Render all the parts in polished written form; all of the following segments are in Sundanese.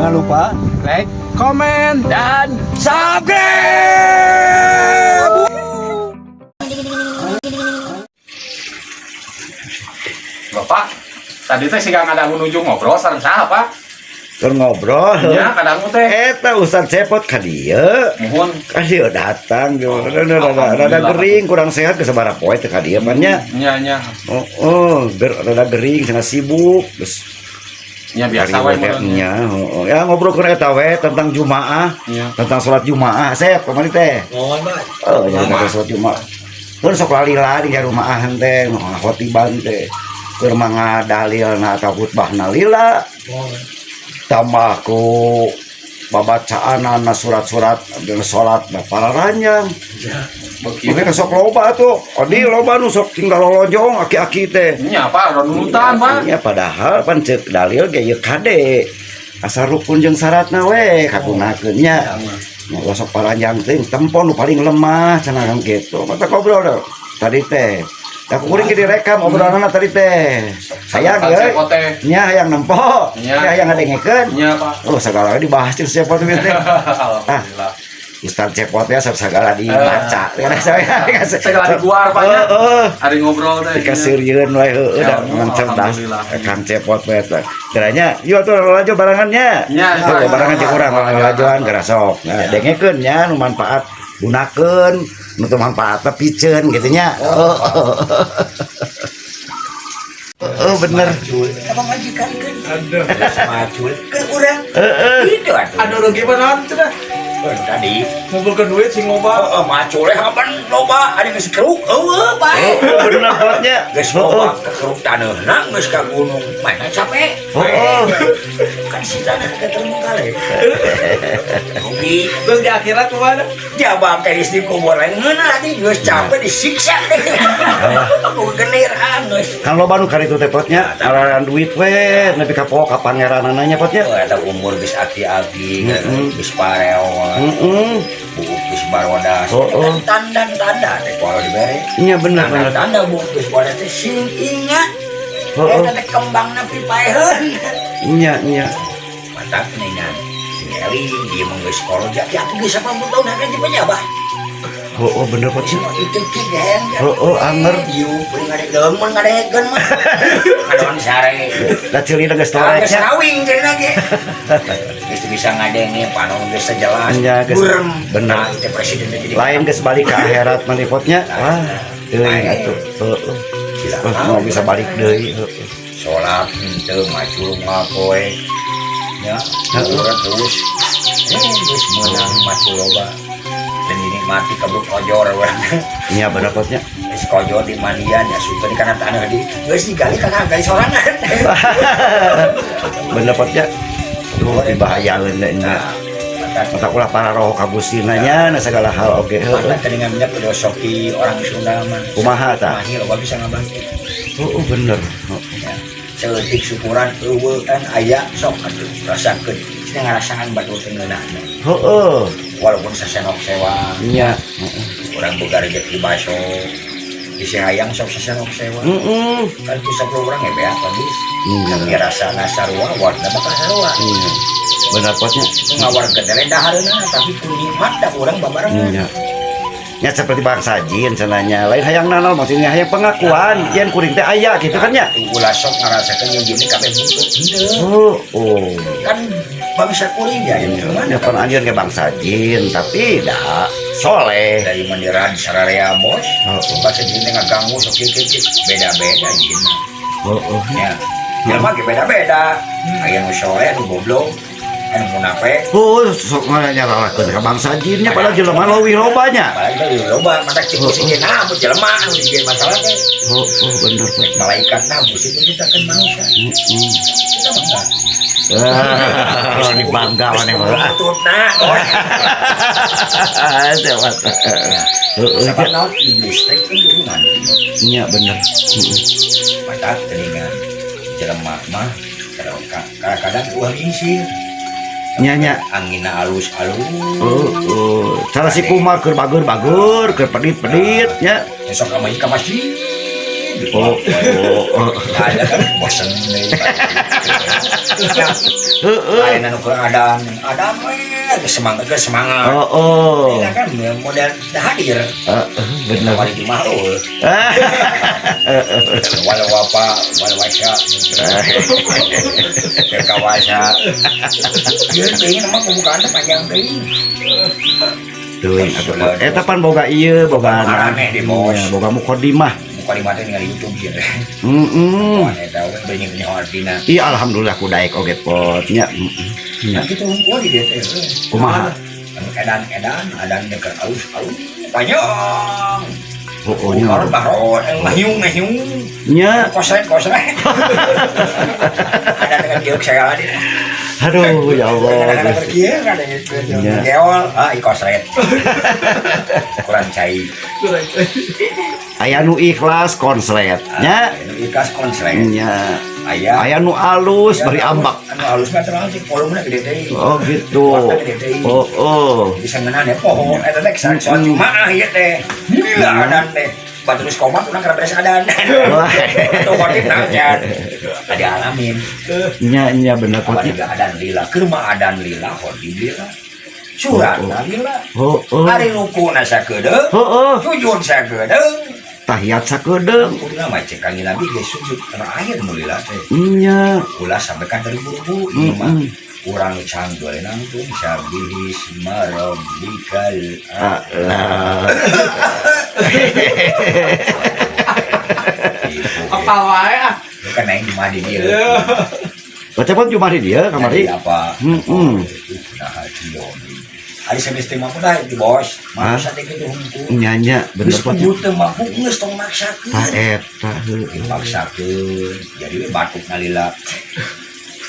Jangan lupa Like, komen, dan subscribe. Bapak, tadi teh siga ngadangu nuju ngobrol sareng saha, Pak? Keur ngobrol. Nya ngadangu teh. Eta Ustad Cepot ka dieu. Muhun. Ka dieu datang rada rada, rada gering, kurang sehat ke sabaraha poe teh ka dieu pan nya. Nya nya. Oh, rada gering cenah sibuk. Geus Nya biasa we hari teh meureun. Nya, oh, oh. Ya ngobrolkeun eta we tentang Jumaah, Nya. Tentang sholat Jumaah. Sep, kamari teh. Mohon, Pak. Oh, jadi tentang sholat Jumaah. Keur sok lalila di rumaahan teh, khotiban teh. Keur mangadalilna atau khutbahna lila. Mohon. Tambah ku babacaanana surat-surat dan salat nah pararanjang. Ya. Beuki. Makanya sok loba tuh. Odi loba nu sok tinggal lolojong aki-aki teh. Nya, Pak, runutan, Pak. Ya padahal pan ceuk dalil ge ieu kade. Asal rukun jeung syaratna we kagunakeun nya. Nya ulah sok paranjang teh tempo nu paling lemah cenah kan kitu. Mata ngobrol deh tadi teh. Da kuring ge direkam obrolanna tadi teh. Hayang Kang ye. Cepot teh. Nya hayang nempo. Nya. Nya hayang ngadengekeun. Nya, Pak. Oh segala dibahas jeung siapa tuh teh. Alhamdulillah. Ustaz Cepot ya segala dibaca. Karena saya Segala diguar, Pak, nya. Heeh. Hari ngobrol teh. Dikasirieun we heueuh da Ya, ngan cerdas alhamdulillah. Kang Cepot we teh. Kiranya yuk atuh lalajo barengannya. Nya, Heuh, nya. Barengan jeung urang lalajoan geura sok. Nah, dengekeun nya nu manfaat gunakeun, nu teu manfaat teh piceun gitu nya. Oh, bener. Apa majikan kan? Macul ke urang. Itu atuh. Aduh, rugi mana cenah? Tadi Ngumpulkeun duit sing loba. Oh, macul kapan loba ada geus keruk eueuh bae. Oh, bener potnya. Geus loba kekeruk taneuhna geus ka gunung. Mana capek? Oh. Kan si tanah teh terbengkalai. Rugi. Terus di akhirat kemana? Jabang teh geus dikubur lain ngeunah di geus capek disiksa deh. Ku genir geus. Kan loba nu karitu teh potnya, araran duit we nepi ka poho ka pangeranana nya potnya. Oh, eta umur geus aki-aki, geus parewa, buuk geus barodas. Oh. Kan tanda-tanda teh kalau dibere. Nya bener bener. Tanda-tanda buuk geus barodas teh sing ingat. Oh. Eta teh kembangna pipaeheun. Nya nya. Mantap ningan. Sing eling ieu mah geus kolot ya aki geus 80 tahun kan di pejabat. Oh, bener potnya. Semua itu ki geng. Oh, anger. Ieu beuring ngadegeun mah ngadegeun mah. Ngadon sare. Da ceulina geus Geus torek nya. rawing ceulina ge. Geus teu bisa ngadenge panon geus sejelas. Nya, geus Burem. Bener. Nah, itu presiden teh jadi Lain geus balik ke akhirat mah potnya. Wah, teuing atuh. Heeh. Wah, mau bisa balik deui. Heeh. Salat henteu macul ngapoe. Ya, urang terus. Geus meunang macul loba. Dan dinikmati kabur kojor urang. Nya bener potnya. Geus kojor di mandian ya suka di kana tanah di geus digali kana gali sorangan. Bener potnya. Duh, dibahayaeun teh nya. Nah, mantap. Mata ulah para roh ka Gustina nya na segala hal oge. Heeh. Mantap keningan minyak filosofi orang Sunda mah. Kumaha tah? Mahir loba bisa ngabantu. Oh, bener. Heeh. Ya. Saeutik syukuran eueuh kan aya sok atuh rasakeun. Cenah ngarasaan batur teh ngeunahna. Heeh. Walaupun sasenok sewa, Nya. Heeh. urang boga rezeki baso. Bisi hayang sok sasenok sewa. Kan ku 10 urang ge beak lagi. Nya. Tapi rasana sarua, warna bakal sarua. Nya. Bener potnya. Ngawarkeun teh dahareunana tapi ku nikmat da urang babarengan. Nya. Ya seperti bangsa jin cenanya. Lain hayang nanaon maksudnya hayang pengakuan yen kuring teh aya gitu kan nya. Ulah sok ngarasakeun yang gini kabeh butuh. Henteu. Oh. Kan bangsa kuring ya yang gimana? Ya pan anjeun ke bangsa jin tapi dah soleh. Dari mandiran sararea bos. Oh. Bangsa jin teh ngaganggu sok kieu kieu beda-beda jin. Oh. Ya. Jelema ge beda-beda. Aya nu soleh, nu goblok, anu munafik. Oh, sok nyalahkeun ka bangsa jinnya padahal jelema leuwih loba nya. Apalagi kalau loba mata cik pusing nah, mun jelema anu dijieun masalah teh. Oh, bener Pak. Malaikat nah pusing menciptakan manusia. Kita mah enggak. Ah, ini bangga mana mah. Tutna. Siapa? Heeh, Sabab naon iblis teh keturunan. nya bener. Heeh. Mata telinga jelema mah kadang-kadang ulah lingsir. Nya nya. Anginna alus-alus. Oh. Cara si kumar keur bager-bager, keur pedit-pedit nya. Besok ka masjid ka masjid. Oh. Ada kan bosen deui. Ya, Heeh. lain anu keur adan, adan we geus semangat geus semangat. Oh. Ini kan model hadir. Heeh, bener. Wali di mah eueuh. Wal wapa wal wasya. Ke kawasa. Ieu teuing mah pembukaan teh panjang teuing. Teuing atuh. Eta pan boga ieu, boga Aneh di bos. Iya, boga mukodimah. Muka di mata ningali YouTube sih teh. Heeh. Wah, eta we beunyeung nyaho artina. Iya, alhamdulillah ku daek oge pot nya. Heeh. Nya. Nah, kitu hungkul di dieu teh. Kumaha? Anu edan-edan, adan dekat alus-alus panjang. Oh, nya. Baru baron, ngahiung ngahiung. Nya. Kosret kosret. Ada dengan kieu saya lagi. Aduh, ya Allah. Kadang-kadang kieu kadang gitu. Iya. Geol, ah i kosret. Kurang cai. Aya nu ikhlas konslet nya. Anu ikhlas konslet. Nya. Aya. Aya nu alus bari ambak. Anu alus mah terlalu sih volumenya gede teh. Oh gitu. Kuatna gede teh. Oh. Bisa ngeunah deh poho eta teh salat Jumaah ieu teh. Gila adan teh. Baterus komat urang keur beres adan. Wah. Tuh khotib nanya. Tadi alamin. Nya nya bener Apa pot. juga adan lila, keur mah adan lila, khotib lila. Suratna lila. Oh. Ari rukuna sakedeung, Oh. sujud sakedeung. Tahiyat sakedeung. Kudu mah cek Kanjeng Nabi ge sujud terakhir nu lila teh. Nya. Ulah sampai kan terburu-buru ieu mah. Urang canggeul nangtung sabbihisma rabbikal A'la. Apal wae ah. Kan aing mah di dieu. Baca pun cuma di dia kamari. Jadi apa? Heeh. Nah, kieu. Ari sanes teh mampu dah di bos. Hah? Mampu sate kitu hungkul. Nya nya bener Geus pot. kudu teu mampu geus tong maksakeun. Tah eta heueuh. Dipaksakeun. Jadi we batuk nalila.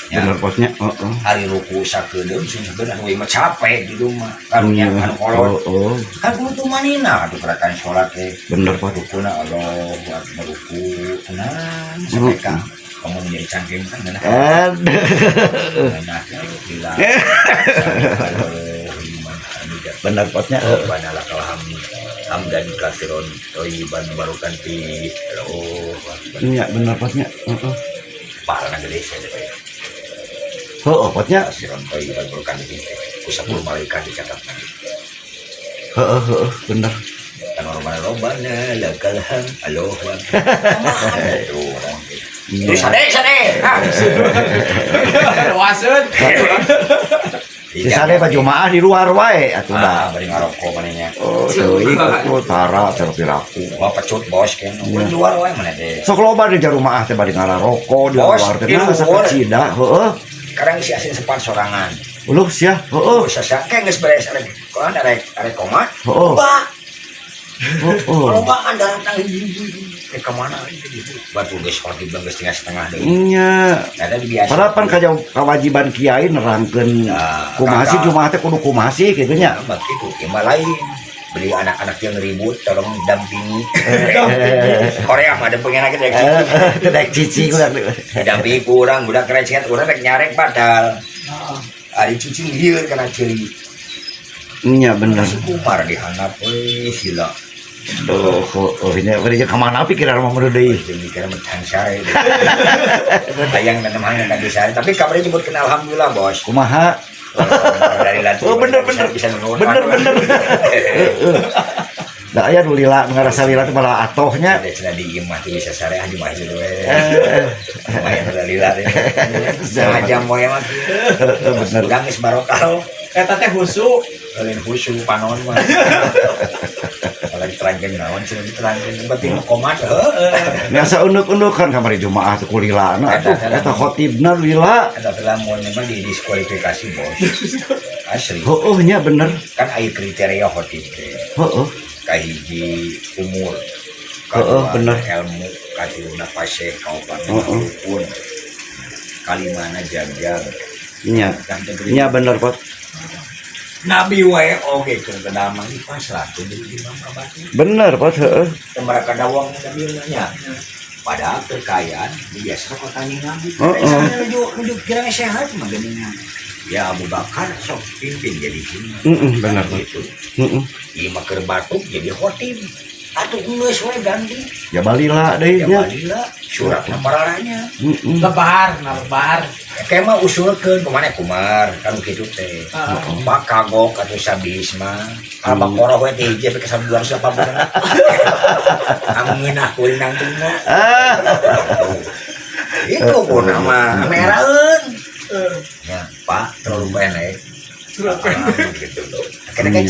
Ya, Bener potnya. Heeh. hari ruku sakedeung sing sakedeung anu mah capek gitu mah. Karunya Iya. anu kolot. Oh. Kan kudu tumanina atuh gerakan salat teh. Bener pot. Rukuna Allahu akbar ruku tenang sampai ka kamu menjadi cangkem kan ngeunah. Aduh. Ngeunah lila. Bener potnya. Rabbana lakal hamd hamdan katsiran thayyiban barukan fi Allahu akbar. Nya bener potnya. Heeh. Pahalana gede saya teh. Heeh potnya. Katsiran thayyiban barukan fi. Ku 10 malaikat dicatat lagi. Heeh heeh bener. Kan Rabbana Rabbana lakal hamd Allahu akbar. Tuh, orang teh. Iya. Terus sade sade. Ah. Waseun. Si sade mah Jumaah di luar wae atuh Ah, dah. bari ngarokok manehnya. Oh, teuing atuh tara tara piraku. Wah pecut bos kan. Di luar wae mana teh. Sok loba di Jumaah teh bari ngararokok di Bos, luar teh di nah luar. sakacida heeh. Kadang si asin sepan sorangan. Uluh sia heeh. Oh, sasa kayak geus beres arek koan arek arek komat. Heeh. Loba, Heeh. lobaan datang ke kemana gitu. Batu geus khotib geus tinggal setengah deui. Nya. Eta biasa. Padahal pan kawajiban kiai nerangkeun Nah, kumaha sih kakak. Jumaah teh kudu kumaha sih kitu nya. Nah, gitu. Ya mah lain. Beli anak-anak yang ribut tolong dampingi. Korea mah ada pengen lagi Teu daek cici urang. Didampingi kurang budak recehan urang rek nyarek padahal. Ari cicing lieur kana ceuli. Nya bener. Si Kumar dihandap we sila. Oh, oh, nya bari ka mana pikiran mah mun deui. Jadi mikirnya mentan sare. Hayang dan hanya tadi sare, tapi kabarnya nyebutkeun alhamdulillah, Bos. Kumaha? Dari lati. Oh, bener bener. Bisa nurun. Bener bener. Da aya nu lila nu ngarasa lila teh malah atohnya. Ada cenah di imah tuh bisa sare ah di masjid we. Eh, Lumayan udah lila teh. Setengah jam we mah. bener. Urang geus barokah. Eta teh husu. Lain khusyuk panon mah. Kalau diterangkeun naon cenah diterangkeun penting mah komat heueuh. Biasa unduk-unduk kan kamari Jumaah teh ku lilana atuh eta khotibna lila. Eta teh lamun memang didiskualifikasi bos. Asli. Heueuh nya bener. Kan aya kriteria khotib teh. Heueuh. Kahiji umur. Heeh, Kadua bener. ilmu, katiluna fasih, kaopatna Heeh. rukun. Kalimana jagjag. Nya. Kan teh Nya bener pot. Nabi wae oge keur kedamang di pasrah tuh jadi imam abadi. Bener pot heueuh. Teu mereka dawang Nabi nya. Padahal kekayaan biasa kotanya Nabi. Heeh. Nuju nuju kira sehat mah geuningan. Ya Abu Bakar sok pimpin jadi imam. Heeh, bener pot. Gitu. Heeh. Ieu mah keur batuk jadi khotib. Atuh geus we ganti. Ya balila deui Ya nya. Balila suratna pararanya. Lebar, nah lebar. Kayak mah usulkeun kumaha kumar kan kitu teh. Pak kagok atuh sabisma. Al-Baqarah we teh hiji ka 280. Anu ngeunah kuring nangtungna. Ah. Itu pun nama meraeun. Ya, Pak, terlalu pendek. Gitu. Akhirnya kan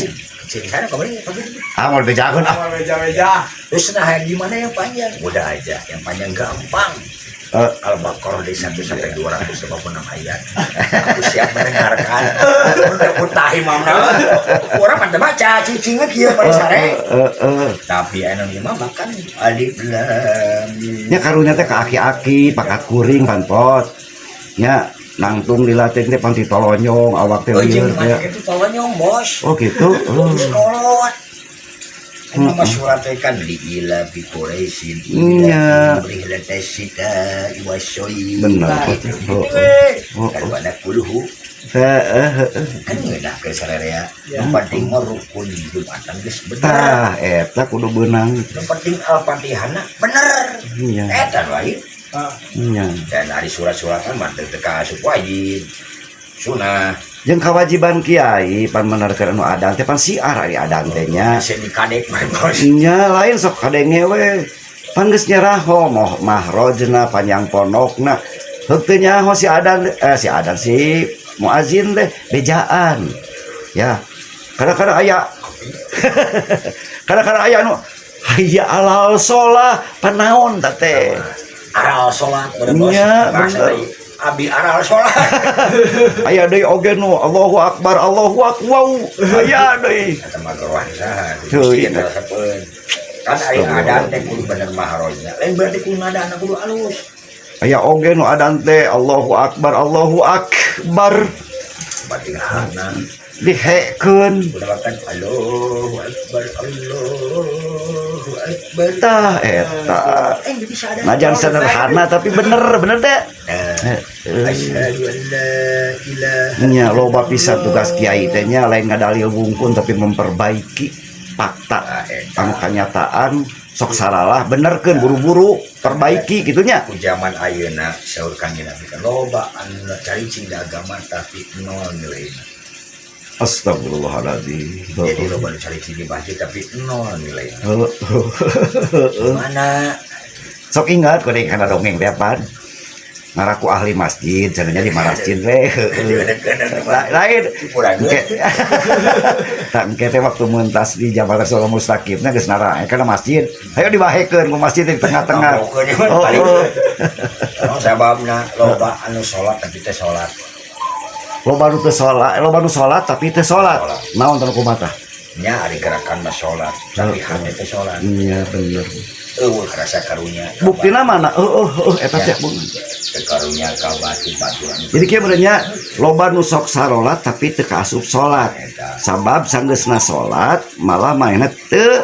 cik sana kemarin kemarin. Ah, mau dibejakeun ah. Awal beja-beja. Terus nah yang gimana yang panjang? Udah aja, yang panjang gampang. Al-Baqarah dari 1 sampai 256 ayat. Aku siap mendengarkan. Untuk utahi mama. Orang pada baca, cicingnya kieu pada sare. Tapi anu mah bahkan alif lam mim. Nya karunya teh ka aki-aki pakat kuring panpot. Nya nangtung dilatih teh pan tolonyong awak teh Oh, jeung lieur teh. mah itu tolonyong, Bos. Oh gitu. Oh. Terus kolot. Ini mah surat teh kan liila bi Quraisyin Iya. rihlatas sita wasoi. Bener. Gitu. Oh, oh. Daripada kulhu Heeh, heeh. kan ngeunah ke sararea. Ya. Nu penting mah rukun Jumatan geus bener. Tah eta kudu beunang. Nu penting Al-Fatihana bener. Iya. Eta lain. Ah. Iya. Dan hari surat-suratan mah teu teu ka asup wajib. Sunah. Jeung kewajiban kiai pan menerkeun anu adan teh pan siar ari adan teh nya. Bisa dikadek mah bos. Nya lain sok kadenge we. Pan geus nyeraho moh mahrojna panjang pondokna. Heuk teu nyaho si adan eh si adan si muazin teh bejaan. Ya. Kadang-kadang aya kadang-kadang aya anu hayya alal sholah panaon ta teh. Aral salat bener bos. Nya, Bahasa bener. teh, abi aral salat. Aya deui oge nu Allahu akbar Allahu akbar. Aya deui. Eta mah gerohan saha. Tuh, Gusti iya. eta resepeun. Kan ari adan teh kudu bener mahrojna. Lain berarti kudu nadana kudu alus. Aya oge nu adan teh Allahu akbar Allahu akbar Berarti hana dihekeun. udah kan Allahu akbar Allahu akbar. Tah eta. Eh bisa ada. Najan sederhana tapi bener bener teh. Nah, asyhadu an la ilaha Nya loba pisan tugas kiai teh nya lain ngadalil wungkul tapi memperbaiki fakta Ah, eta. anu kanyataan sok saralah benerkeun buru-buru perbaiki gitu nya. Ku zaman ayeuna saur Kanjeng Nabi kan loba anu caricing di agama tapi nol nilainya. Astagfirullahaladzim. Jadi loba nu caricing di masjid tapi nol nilainya. Mana Sok ingat kuring kana dongeng teh pan. Ngaraku ahli masjid, cenah di masjid we. Lain. Engke. Tak engke teh waktu mentas di jabatan Rasulullah Mustaqim geus narae kana masjid. Ayo dibahekeun ku masjid di tengah-tengah. Oh. Oh, sababna loba anu salat tapi teh salat. Loba nu teu salat, loba nu salat tapi teu salat. Naon teu kumaha? Nya ari gerakan mah salat, tapi hati teh salat. Iya bener. Eueuh rasa karunya. Buktina mana? Heuh eta teh. Teu karunya ka batu batuan. Jadi kieu benernya loba nu sok sarolat tapi teu kaasup salat. Sabab sanggeusna salat malah manehna teu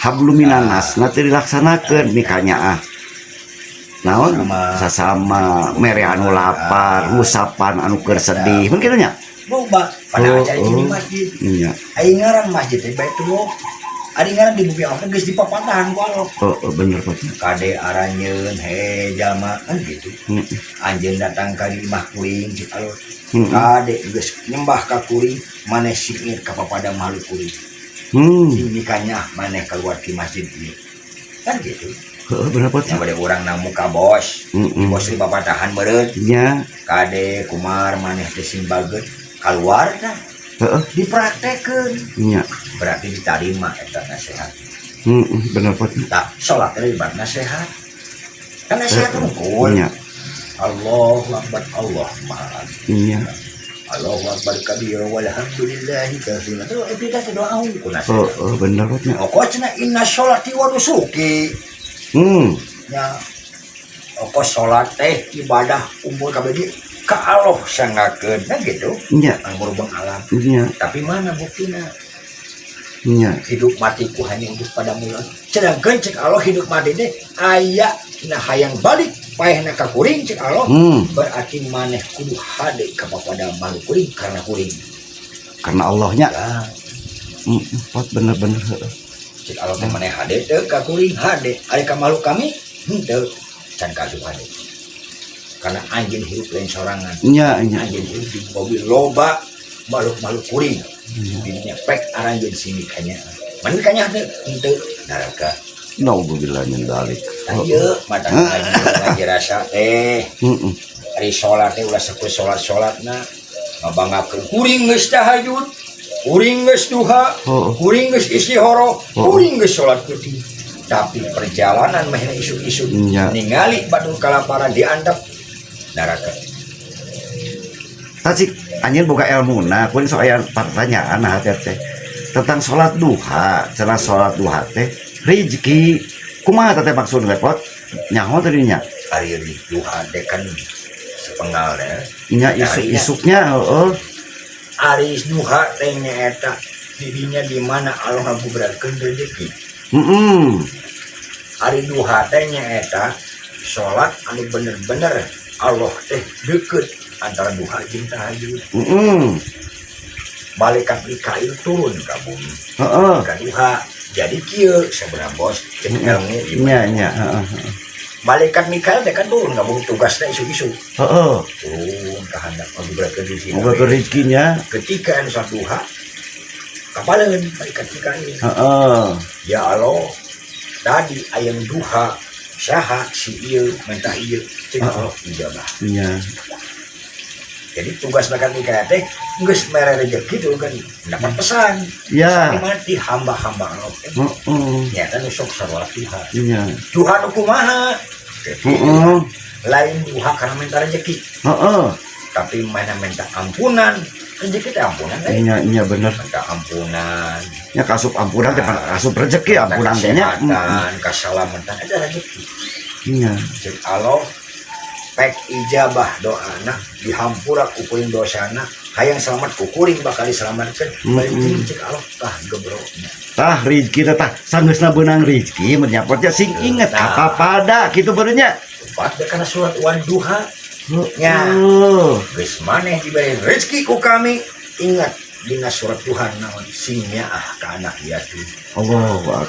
habluminannasna teu dilaksanakeun mikanyaah. Naon Sama. sasama mere anu lapar, ngusapan anu keur sedih. Mun kitu nya? Loba pada acara di masjid. Iya. Ari ngaran masjid teh Baitullah. Ari ngaran di bumi Allah geus dipapatahan ku Allah. Oh, bener Pak. Kade aranyeun he jalma kan gitu. Anjeun datang ka di imah kuring cek Allah. Kade geus nyembah ka kuring maneh singit ka papada makhluk kuring. Sing mikanya maneh keluar di masjid ieu. Kan gitu. Heeh, bener Pak. Yang bade urang namu ka bos. Bos di papatahan meureun. Nya, Kade kumar maneh teh sing bageut keluar dah dipraktekeun Nya. Berarti diterima eta nasihat. Bener Pak. Tak salat teh ibarat nasihat kan nasihat rukun. Nya. Allahu akbar Allah maha agung. Nya. Allahu akbar kabira walhamdulillahi katsiran itu itu teh doa hungkul nasihat. Oh, bener Pak. Nya. Oko cenah inna sholati wa nusuki nya oko salat teh ibadah umur kabeh ka Allah sangakeun kan gitu. Nya. Anu merubah alam. Nya. Tapi mana buktina? Nya. Hidup matiku hanya untuk padamu ya. Sedangkan cek Allah hidup mati teh aya na hayang balik paehna ka kuring cek Allah. Berarti maneh kudu hade ka papada makhluk kuring karena kuring. Karena Allahnya. Ya. Pot bener-bener. Heeh. Cek Allah teh, maneh hade teu ka kuring? Hade. Ari ka makhluk kami henteu, can kasup hade. Karena anjeun hirup lain sorangan. Nya nya. Anjeun hirup di mobil loba makhluk-makhluk kuring. Didinya pek aranjeun sini kanya. Mana kanya henteu? Henteu, neraka. Naudzubillah min dzalik. Tah ieu mata ngaji ngaji rasa teh. Ari salat teh ulah sakuy salat-salatna ngabanggakeun kuring geus tahajud, kuring geus duha, kuring geus istihoroh, kuring geus salat peuting. Tapi perjalanan meh isuk-isuk ningali batur kalaparan, diantep, neraka. Tadi anjeun boga ilmuna, kuring sok aya pertanyaan nah teh teh tentang sholat duha. Cenah sholat duha teh rezeki, kumaha teh maksudna, repot nyaho tadi nya? Ari duha teh kan sepenggal ya. Nya, isuk-isuknya, heeh. Ari duha teh nyaeta didinya di mana Allah ngagubragkeun rezeki. Ari duha teh nyaeta salat anu bener-bener Allah teh deket antara duha jeung tahajud. Malaikat Mikail turun ka bumi ka duha. Jadi kieu sebenarnya, bos, cek ilmu ieu. Nya nya, heeh. Malaikat Mikail teh kan turun ka bumi, tugasna isuk-isuk. Turun ka handap ngagubragkeun rezeki. Boga rezekinya. Ketika anu salat duha kapaleun malaikat Mikail. Ya Allah, tadi ayam duha saha si ieu minta ieu, cek Allah ijabah. Jadi tugas malaikat Mikail teh geus mere rezeki tuh kan mendapat pesan. Mati hamba-hamba Allah teh nyata nu sok salat duha. Duha nu kumaha? Lain duha karena minta rezeki, tapi mana minta ampunan. Rezeki teh ampunan eh. Nya nya, bener. Minta ampunan. Nya, kasup ampunan teh kasup rezeki ampunan teh nya. Kesehatan, keselamatan ada rezeki. Cek Allah pek ijabah doana, dihampura ku kuring dosana, hayang selamat ku kuring bakal diselamatkan. Balik deui cek Allah, tah gebroknya. Tah rezeki teh, tah sanggeusna beunang rezeki mun nyapotnya sing inget Nah. apa pada kitu beurnya. Tepat deh karena surat wan duha nya. Geus maneh diberi rezeki ku kami, ingat dina surat Tuhan naon, sing nyaah ka anak yatim. Allahu akbar.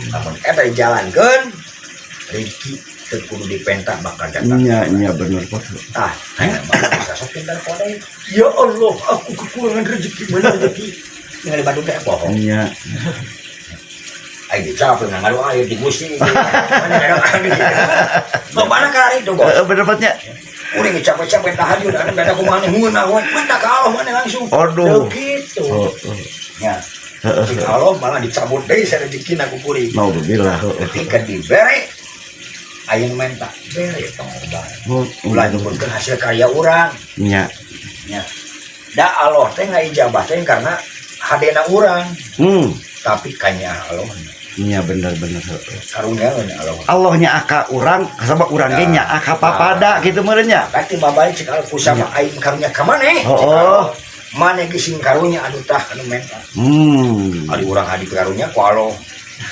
Lamun eta dijalankeun, rezeki teu kudu dipenta bakal datang. Nya nya, bener, Pak. Ah, aya mah bisa sok pintar kode. Ya Allah, aku kekurangan rezeki, mana rezeki? Tinggal di Bandung teh bohong. Aing dicapek ngadoa di Gusti. Mana ngadoa gitu. Mana kari itu, bos. Heeh, bener, Pak, nya. Udah capek-capek tahajud, anu beda kumaha ngeunah we. Minta ka Allah mana langsung. Aduh. Teu gitu. Ya. Cek Allah malah dicabut deui sarejekina ku kuring. Naudzubillah. Ketika dibere, aya nu menta, bere tong obat. Ulah nyebutkeun hasil karya urang. Nya. Da Allah teh ngaijabah teh karena hadena urang, tapi kanya Allah. Nya, bener bener, heeh. Karuniaeun Allah. Allah nyaah ka urang sabab urang ge nyaah ka papada gitu meureun nya. Pasti mabalik cek Allah kusama aing karunya ka maneh. Cek Allah. Maneh ge sing karunya anu tah anu menta. Ari urang hadi karunya ku Allah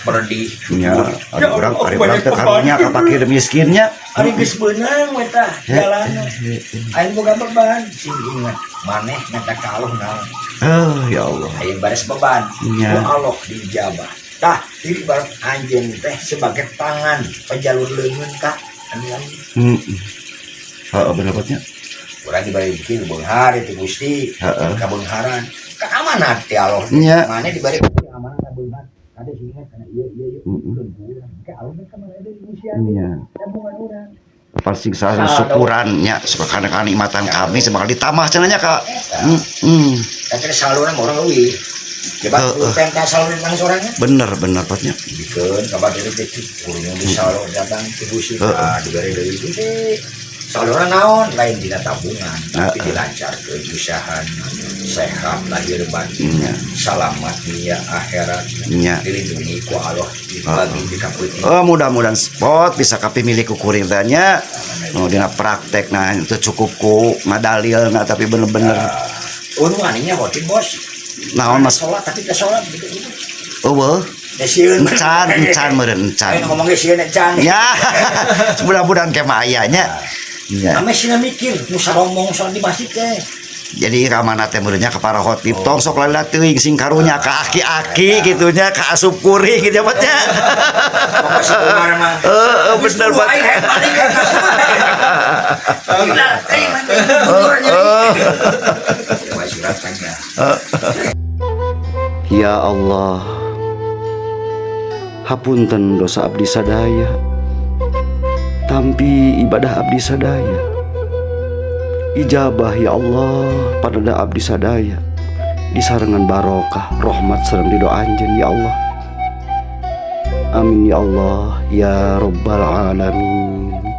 berdih. Nya, ari urang, ari urang teh karunya ka pakir miskinnya. Ari geus beunang we tah jalanna. Aing boga beban, sing ingat maneh minta ka Allah naon. Oh, ya Allah. Aing baris beban. Ku Allah diijabah. Tah, jadi ibarat anjeun teh sebagai tangan pejalur leungeun ka anu lain. Heeh, bener, Pak, nya. Urang diberi rezeki beunghar itu Gusti. Kabeungharan. Ka amanat ti Allah. Maneh diberi amanat ka beunghar. Kade sing ingat kana ieu ieu ieu. Urang. Ka Allah teh ka mana deui manusia. Tabungan urang. Pasti salah syukuran nya, suka karena kenikmatan kami semoga ditambah cenah nya ka. Kan kena saluran orang leuwih. Coba penta saluran nang sorangan. Bener bener, Pak, nya. Bikeun kabar dari rezeki kuring di salur datang ti Gusti. Ah, diberi deui gede. Saluran naon lain dina tabungan, tapi dilancarkeun usaha, sehat lahir batin, salamat dunia akhirat, dilindungi ku Allah, dibagi di kapeuting. Oh, mudah-mudahan spot bisa kapimilih ku kuring teh nya. Oh, dina praktek nah itu cukup ku ngadalil nah tapi bener-bener. Oh, nu anehnya hotin, bos. Naon, Mas? Sholat tapi teu sholat gitu gitu. Eueuh. Teh sieun. Encan, encan meureun encan. Ayo ngomong ge sieun encan. Ya. Mudah-mudahan ke mah aya nya. Ya. Ame sina mikir nu saromong sholat di masjid teh. Jadi ramana teh meureunnya ka para khotib, tong sok lala teuing, sing karunya ka aki-aki gitu nya, ka asup kuring gitu nya. Bapak si Umar mah. Heeh, bener Pak. Aing hebat aing ka Gila, teuing mah. Coba surat panjang. Ya Allah, hapunten dosa abdi sadaya. Tampi ibadah abdi sadaya. Ijabah ya Allah pada abdi sadaya. Disarengan barokah, rahmat sareng ridho anjeun ya Allah. Amin ya Allah ya Rabbal alamin.